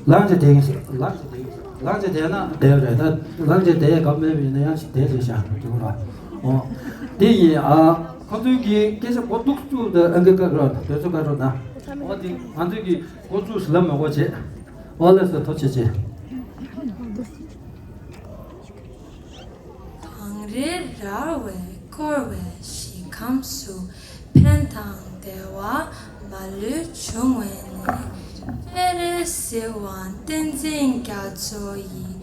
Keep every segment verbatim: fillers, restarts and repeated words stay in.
ལག་ཅིག་དེ་ལག་ཅིག་དེ་ལག་ཅིག་དེ་ན་དེ་རེད། ད་ལག་ཅིག་དེ་ག་མེད་པ་ཡིན་ན་ཡང་ཞིག་དེ་རེད་ཤག་དེ་རེད། ཨོ། དེ་ཡིན། ཨ། ཁོ་ཚོའི་གི་སྐད་ཆ་གོ་འདུག་ཚུལ་དེ་ཨང་ཀི་ཀ་རོ་དེ་ཚོ་ཀ་རོ་ན། ཨོ། དེ་ང་ཚོའི་གི་གོ་ཚུལ་ལ་མ་གོ་བྱེད། ཨོ་ལགས་སོ། ཐུགས་རྗེ་ཆེ། གངས་རི་རལ་བས་བསྐོར་བའི་ཞིང་ཁམས་སུ། ཕན་དང་བདེ་བ་མ་ལུས་འབྱུང་བའི་གནས། སྤྱན་རས་གཟིགས་དབང་བསྟན་འཛིན་རྒྱ་མཚོ་ཡི།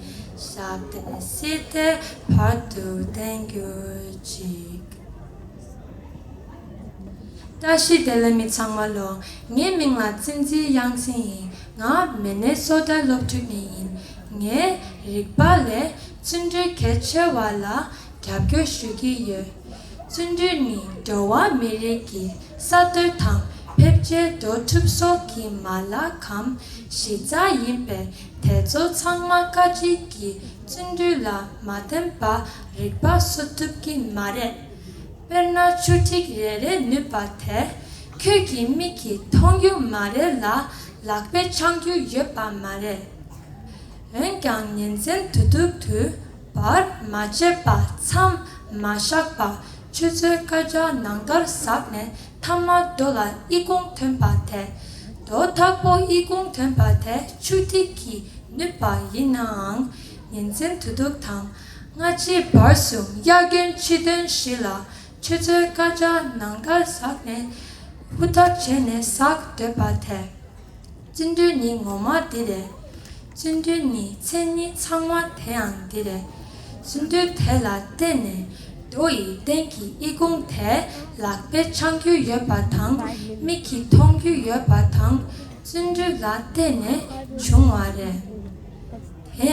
ཞབས་བརྟན་སྲིད་མཐའི་བར་དུ་བརྟན་གྱུར་ཅིག། བཀྲ་ཤིས་བདེ་ལེགས། མི་ཚང་མ་ལོ། ངའི་མིང་ལ་བསྟན་འཛིན་དབྱངས་ཅན་ཡིན། ང་མི་ནེ་སོ་ཊ་སློབ་ཕྲུག་ནས་ཡིན། ངས་རིག་པ་ལས་བརྩོན་འགྲུས་གལ་ཆེ་བ་ལ་རྒྱབ་སྐྱོར་ཞུ་གི་ཡོད། བརྩོན་འགྲུས་ནི་འགྲོ་བ་མི་རིགས་ཀྱི་གསར་གཏོད་དང་འཕེལ་རྒྱས་འགྲོ་ཐུབ་སོགས་ཀྱི་མ་ལག་གམ་གཞི་རྩ་ཡིན་པས། དེ་ཚོ་ཚང་མ་བཀའ་དྲིན་གྱིས་བརྩོན་འགྲུས་ལ་མ་བརྟེན་པར་རིག་པ་གསོ་ཐུབ་ཀྱི་མ་རེད། དཔེར་ན་ཆུ་ཐིགས་རེ་རེའི་ནུས་པ་དེ་ཁྱོད་ཀྱི་མིག་གིས་མཐོང་རྒྱུ་མ་རེད་ལ། ལག་པས་འཆང་རྒྱུ་ཡོད་པ་མ་རེད། འོན་ཀྱང་ཉིན་མཚན་དུས་དྲུག་ཏུ་བར་མ་ཆད་པར་མཚམས་མ་བཞག་པར་ཆུ་ཚོད་སྐར་ཆ་ནང་ལྟར་ཟགས་ནས་མཐའ་མ་རྡོ་ལ་ཨི་ཁུང་ཐོན་པ་དེ། རྡོ་དག་པོ་ཨི་ཁུང་ཐོན་པ་དེ་ཆུ་ཐིགས་ཀྱི་ནུས་པ་ཡིན་ནའང་། ཉིན་མཚན་དུས་དྲུག་དང་སྔ་ཕྱི་བར་གསུམ་དབྱར་དགུན་ཕྱི་ཐུན་བཞི་ལ་ཆུ་ཚོད་སྐར་ཆ་ནང་ལྟར་ཟགས་ནས་ཧུར་ཐག་བྱས་ནས་ཟགས་སྡོད་པ་དེ། བརྩོན་འགྲུས་ནི་ངོ་མ་འདི་རེད། བརྩོན་འགྲུས་ནི་མཚན་ཉིད་ཚང་མ་དེ་ཡང་འདི་རེད། བརྩོན་འགྲུས་དེ་ལ་བརྟེན་ནས་རྡོ་ཡི་སྟེང་གི་ཨི་ཁུང་དེ་ལག་པས་འཆང་རྒྱུ་ཡོད་པ་དང་མིག་གིས་མཐོང་རྒྱུ་ཡོད་པ་དང་བརྩོན་འགྲུས་ལ་བརྟེན་ནས་བྱུང་བ་རེད། དེ་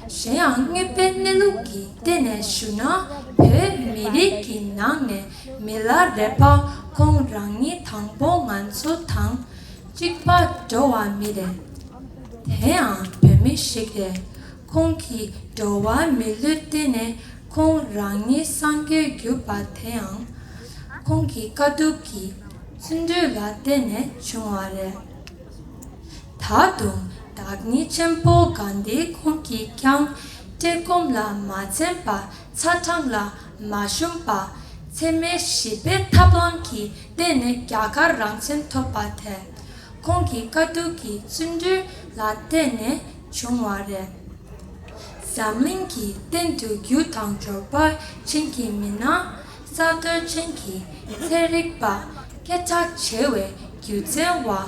གཞན་ཡང་དངོས་པོའི་གནས་ལུགས་ཀྱི་སྟེང་ནས་ཞུ་ན། བོད་མི་རིགས་ཀྱི་ནང་ནས་མི་ལ་རས་པ་ཁོང་རང་ཉིད་དང་པོ་ང་ཚོ་དང་གཅིག་པ་འགྲོ་བ་མི་རེད། དེ་ཡང་བོད་མི་ཞིག་རེད། ཁོང་གིས་འགྲོ་བ་མི་ལུས་སྟེང་ནས་ཁོང་རང་ཉིད་སངས་རྒྱས་གྱུར་པ་དེ་ཡང་ཁོང་གི་དཀའ་སྡུག་གི་བརྩོན་འགྲུས་ལ་བརྟེན་ནས་བྱུང་བ་རེད། ད་དུང་བདག་ཉིད་ཆེན་པོ་གྷན་དྷི་ཁོང་གིས་ཀྱང་བཀྲེས་སྐོམ་ལ་མ་འཛེམས་པ། ཚ་གྲང་ལ་མ་ཞུམ་པ། འཚེ་མེད་ཞི་བའི་ཐབས་ལམ་གྱི་སྟེང་ནས་རྒྱ་གར་རང་བཙན་ཐོབ་པ་དེ། ཁོང་གི་དཀའ་སྡུག་གི་བརྩོན་འགྲུས་ལ་བརྟེན་ནས་བྱུང་བ་རེད། འཛམ་གླིང་གི་སྟེང་དུ་རྒྱུ་དང་འབྱོར་པ་ཅན་གྱི་མི་སྣ། གསར་གཏོད་ཅན་གྱི་ཚན་རིག་པ། སྐད་གྲགས་ཆེ་བའི་སྒྱུ་རྩལ་བ།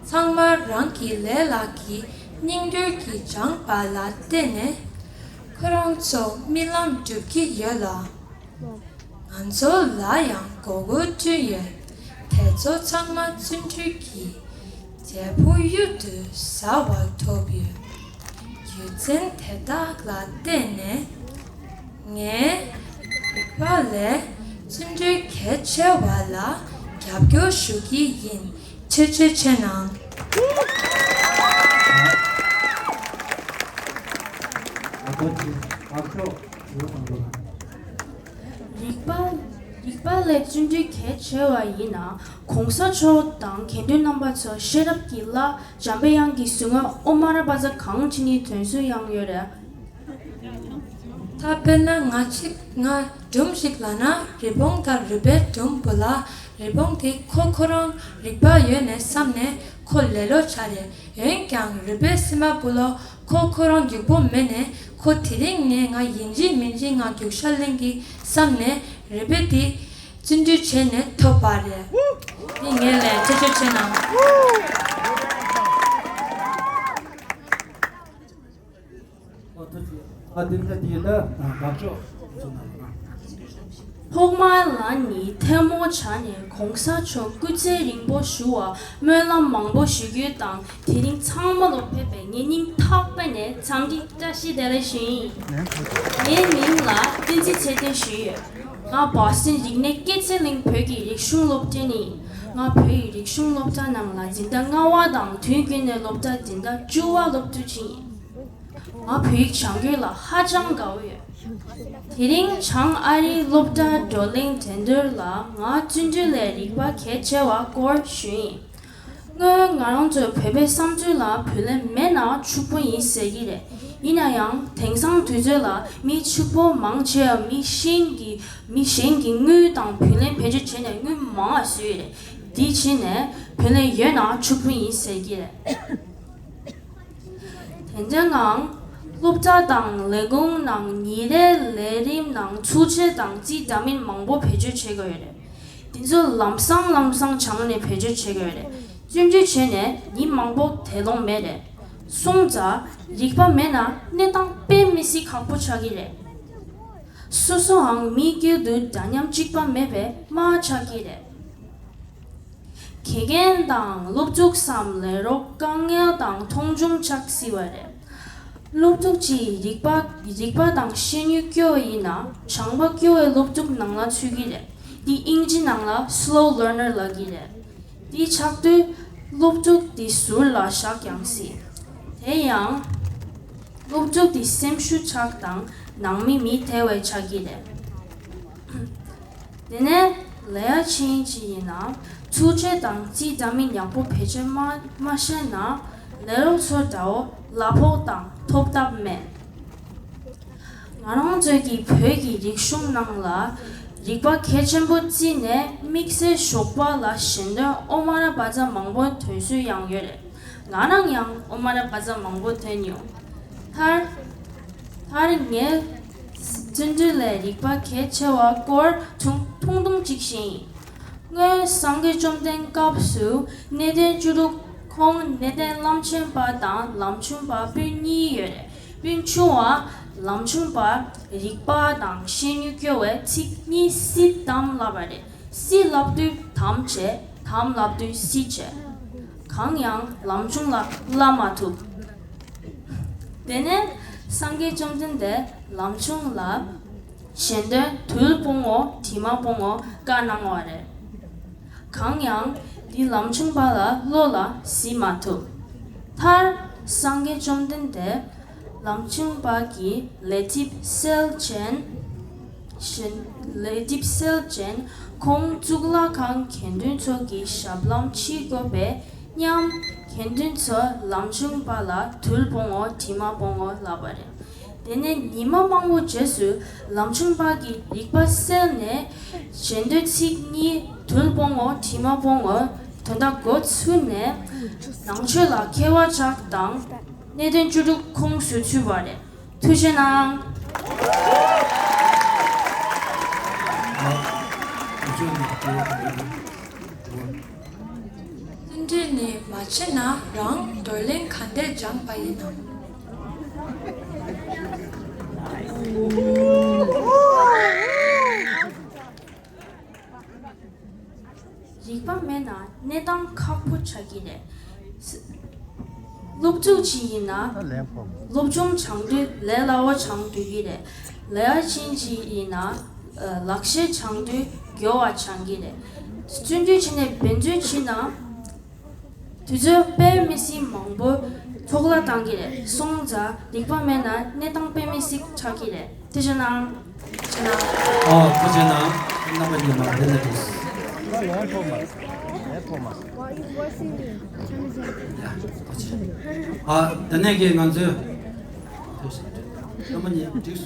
ཚང་མ་རང་གི་ལས་ལག་གི་སྙིང་རུས་ཀྱིས་སྦྱངས་པ་ལ་བརྟེན་ནས། ཁོ་རང་ཚོ་རྨི་ལམ་འགྲུབ་ཀྱི་ཡོད་ལ། ང་ཚོ་ལ་ཡང་མགོ་སྐོར་བསྐྲུན་ཡོད། དེ་ཚོ་ཚང་མ་བརྩོན་འགྲུས་ཀྱི་འབྲས་བུ་གཡུར་དུ་ཟ་བར་ཐོབ་ཡོད། རྒྱུ་མཚན་དེ་དག་ལ་བརྟེན་ནས། ངས་རིག་པ་ལས་བརྩོན་འགྲུས་གལ་ཆེ་བ་ལ་རྒྱབ་སྐྱོར་ཞུ་གི་ཡིན། ཆེ་ཆེ་ཆེ་གནང་། རིག་པ། རིག་པ་ལས་བརྩོན་འགྲུས་གལ་ཆེ་བ་ཡིན་ན། གོང་ས་མཆོག་དང་དགེ་འདུན་རྣམ་པ་ཚོ་ཤེས་རབ་ཀྱི་བླ་འཇམ་པའི་དབྱངས་ཀྱི་གཟུངས་སྔགས་ཨོཾ་ཨ་ར་པ་ཙ་གང་བྱས་ནས་དོན་སུ་ཡང་ཡོད་རེད། ད་དཔེར་ན་ང་གཅིག་ང་སྒྲུང་ཞིག་ལབ་ན། རི་བོང་དང་རུས་པའི་སྒྲུང་བུ་ལ། རི་བོང་དེ་ཁོ་ཁོ་རང་རིག་པ་ཡོད་ནས་བསམ་ནས་ཁོ་ལེ་ལོ་བྱས་རེད། འོན་ཀྱང་རུས་པའི་སྲིན་མོ་བུ་ལོ་ཁོ་ཁོ་རང་རྒྱུག་པོ་མེད་ནས་ཁོ་དེ་རིང་ནས་ང་ཡིན་གཅིག་མིན་གཅིག་ང་རྒྱུག་ཤར་གླིང་གི་བསམ་ནས་རུས་པ་དེ་བརྩོན་འགྲུས་བྱས་ནས་ཐོབ་པ་རེད། དེ་ངས་ལས་ཆེ་ཆེ་བྱས་ན། ཨོ་ཐུགས་རྗེ་ཆེ། ཨ་དེ་ནས་དེ་ད་དགག་ཕྱོགས་ཚོ་ན། ཐོག་མར་ལ་ནི་ཐལ་མོ་སྦྱར་ནས་གོང་ས་མཆོག་སྐུ་ཚེ་རིང་པོ་བཞུགས་པར་སྨོན་ལམ་མང་པོ་ཞུ་རྒྱུ་དང་། དེ་རིང་ཚང་མ་ལ་ཕེབས་པའི་ངའི་སྙིང་ཐག་པ་ནས་འཚམས་འདྲི་བཀྲ་ཤིས་བདེ་ལེགས་ཞུ་ཡིན། ངའི་མིང་ལ་བསྟན་འཛིན་ཚེ་བརྟན་ཞུས་ཡོད། ང་བོ་སི་ཊོན་རིག་གནས་སྐྱེད་ཚལ་གླིང་བོད་ཀྱི་རིག་གཞུང་སློབ་གྲྭ་ནས་ཡིན། ང་བོད་ཀྱི་རིག་གཞུང་སློབ་གྲྭ་ནང་ལ་འཛིན་གྲྭ་ལྔ་པ་དང་དུས་རྒྱུན་ནས་སློབ་གྲྭ་འཛིན་གྲྭ་བཅུ་པ་སློབ་ཕྲུག་ཅིག་ཡིན། ང་བོད་ཡིག་སྦྱང་རྒྱུ་ལ་ཧ་ཅང་དགའ་བོ་ཡོད། དེ་རིང་བྱང་ཨ་རིའི་སློབ་གྲྭ་བགྲོ་གླེང་འགྲན་བསྡུར་ལ་ང་བརྩོན་འགྲུས་ལས་རིག་པ་གལ་ཆེ་བ་སྐོར་ཞུ་ཡིན། སྔོན་ང་རང་ཚོའི་བོད་པའི་བསམ་ཚུལ་ལ་བུ་ལོན་མེད་ན་ཕྱུག་པོ་ཡིན་ཟེར་གྱི་རེད། ཡིན་ན་ཡང་དེང་སང་དུས་ཚོད་ལ་མི་ཕྱུག་པོ་མང་ཆེ་བ་མི་གཞན་གྱི་མི་གཞན་གྱི་དངུལ་དང་བུ་ལོན་བེད་སྤྱོད་བྱས་ནས་དངུལ་མང་བ་བཟོས་ཡོད་རེད། འདི་བྱས་ནས་བུ་ལོན་ཡོད་ན་ཕྱུག་པོ་ཡིན་ཟེར་གྱི་རེད། དེ་འདྲ་ངང་སློབ་གྲྭ་དང་ལས་ཁུངས་ནང་ཉིན་རེའི་ལས་རིམ་ནང་ཚུལ་འཆོས་དང་རྩིས་འདྲ་མིན་མང་པོ་བེད་སྤྱོད་བྱེད་དགོས་ཡོད་རེད། དེ་ཚོ་ལམ་སང་ལམ་སང་སྦྱངས་ནས་བེད་སྤྱོད་བྱེད་དགོས་ཡོད་རེད། བརྩོན་འགྲུས་བྱས་ནས་ཉིན་མང་པོ་དལ་ལོང་མེད་རེད། སོང་ཙང་རིག་པ་མེད་ན་གནས་སྟངས་དཔེ་མི་སྲིད་ཁག་པོ་ཆགས་ཀྱི་རེད། སོ་སོའང་མིའི་དཀྱིལ་དུ་འདྲ་མཉམ་གཅིག་པ་མེད་པའི་དམག་ཆགས་ཀྱི་རེད། དགེ་རྒན་དང་སློབ་ཕྲུག་གསུམ་ལས་རོགས་དཀའ་ངལ་དང་མཐོང་ཆུང་ཆགས་སྲིད་པ་རེད། སློབ་ཕྲུག་ཅིག་རིག་པ་རིག་པ་དང་ཤེས་ཡོན་སྐྱོ་བ་ཡིན་ན་སྦྱངས་པ་སྐྱོ་བའི་སློབ་ཕྲུག་ནང་ལ་ཚུད་ཀྱི་རེད། འདི་དབྱིན་ཇི་ནང་ལ་slow learner ལབ་ཀྱི་རེད། འདི་ཆགས་དུས་སློབ་ཕྲུག་འདི་ཟུར་ལ་བཞག་ཀྱང་སྲིད། དེ་ཡང་སློབ་ཕྲུག་འདི་སེམས་ཤུགས་ཆག་དང་ནང་མི་མི་བདེ་བའི་ཆགས་ཀྱི་རེད། དེ་ནས་ལས་ཡ་ཆེན་ཅིག་ཡིན་ན་ཚུལ་འཆོས་དང་རྩིས་འདྲ་མིན་ཡག་པོ་བེད་སྤྱོད་མ་མ་ཤེས་ན་ལས་རོགས་ཚོ་འདྲ་བོ་གླ་ཕོགས་དང་ཐོབ་ཐབས་མེད། ང་རང་ཚོའི་གི་བོད་ཀྱི་རིག་གཞུང་ནང་ལ་རིག་པ་གལ་ཆེན་པོ་བརྩིས་ནས་དམིགས་བསལ་ཞོགས་པ་ལ་ཞལ་འདོན་ཨོ་མ་ར་བཛྲ་མང་པོ་འདོན་སྲོལ་ཡང་ཡོད་རེད། ང་རང་ཡང་ཨོ་མ་ར་བཛྲ་མང་པོ་འདོན་ཡོང་། མཐར་མཐར་ངས་བརྩོན་འགྲུས་ལས་རིག་པ་གལ་ཆེ་བ་སྐོར་ཐུང་ཐུང་ཐུང་ཅིག་བཤད་ཡིན། སྔོན་སངས་རྒྱས་བཅོམ་ལྡན་སྐབས་སུ་གནས་བརྟན་བཅུ་དྲུག་ཁོང་གནས་བརྟན་བླ་ཆེན་པ་དང་ལམ་ཆུང་པ་སྤུན་གཉིས་ཡོད་རེད། སྤུན་ཆུང་བ་ལམ་ཆུང་པ་རིག་པ་དང་ཤེས་ཡོན་སྐྱོ་བས་ཚིག་གཉིས་སི་དམ་ལབ་པ་རེད། སི་ལབ་དུས་དམ་བྱས། དམ་ལབ་དུས་སི་བྱས། གང་ཡང་ལམ་ཆུང་ལ་བླ་མ་ཐུབ། དེ་ནས་སངས་རྒྱས་བཅོམ་ལྡན་འདས་ལམ་ཆུང་ལ་ཞལ་འདོན་དུལ་སྤོང་ངོ་དྲི་མ་སྤོང་ངོ་བཀའ་གནང་བ་རེད། གང་ཡང་འདི་ལམ་ཆུང་པ་ལ་བློ་ལ་གཟིགས་མ་ཐུབ། མཐར་སངས་རྒྱས་བཅོམ་ལྡན་འདས་ལམ་ཆུང་པ་གི་ལས་སྒྲིབ་སེལ་ཅན། ཞན་ལས་སྒྲིབ་སེལ་ཅན་ཁོང་གཙུག་ལག་ཁང་དགེ་འདུན་ཚོ་གི་ཞབས་ལྷམ་ཕྱིས་དགོས་པས་སྙམ། དགེ་འདུན་ཚོ་ལམ་ཆུང་པ་ལ་དུལ་སྤོང་ངོ་དྲི་མ་སྤོང་ངོ་ལབ་པ་རེད། དེ་ནས་ཉི་མ་མང་པོ་རྗེས་སུ་ལམ་ཆུང་པ་གིས་རིག་པ་སེལ་ནས་ཞལ་འདོན་ཚིག་གཉིས་དུལ་སྤོང་ངོ་དྲི་མ་སྤོང་ངོ་དོན་དག་འགོ་ཚུགས་ནས་ནང་ཆོས་ལ་མཁས་པ་ཆགས་དང་གནས་བརྟན་བཅུ་དྲུག་ཁོངས་སུ་ཚུད་པ་རེད། ཐུགས་རྗེ་གནང་། བརྩོན་འགྲུས་ནི་མ་བྱས་ན་རང་བགྲོ་གླེང་ག་འདྲས་སྦྱངས་པ་ཡིན་ནམ། རིག་པ་མེད་ན་གནས་སྟངས་ཁག་པོ་ཆགས་ཀྱི་རེད། སློབ་ཕྲུག་ཅིག་ཡིན་ན་སློབ་སྦྱོང་སྦྱང་དུས་ལས་སླ་བོ་སྦྱང་སྡོད་ཀྱི་རེད། ལས་ཡ་ཆེན་ཅིག་ཡིན་ན་ལག་ཤེས་སྦྱང་དུས་མགྱོགས་པ་སྦྱང་གི་རེད། བརྩོན་འགྲུས་བྱས་ནས་འབད་བརྩོན་བྱས་ན། དུས་ཚོད་དཔེ་མི་སྲིད་མང་པོ་འཕྲོ་བརླག་བཏང་གི་རེད། སོང་ཙང་རིག་པ་མེད་ན་གནས་སྟངས་དཔེ་མི་སྲིད་ཆགས་ཀྱི་རེད། ཐུགས་རྗེ་གནང་། ཐུགས་རྗེ་གནང་། ཨོ་ཐུགས་རྗེ་གནང་། རྣམ་པ་གཉིས་མ་རེད་ན་འགྲིག་ཨ་དེ་ནས་ཀྱི་ང་ཚོས་རྣམ་པ་གཉིས་འགྲིག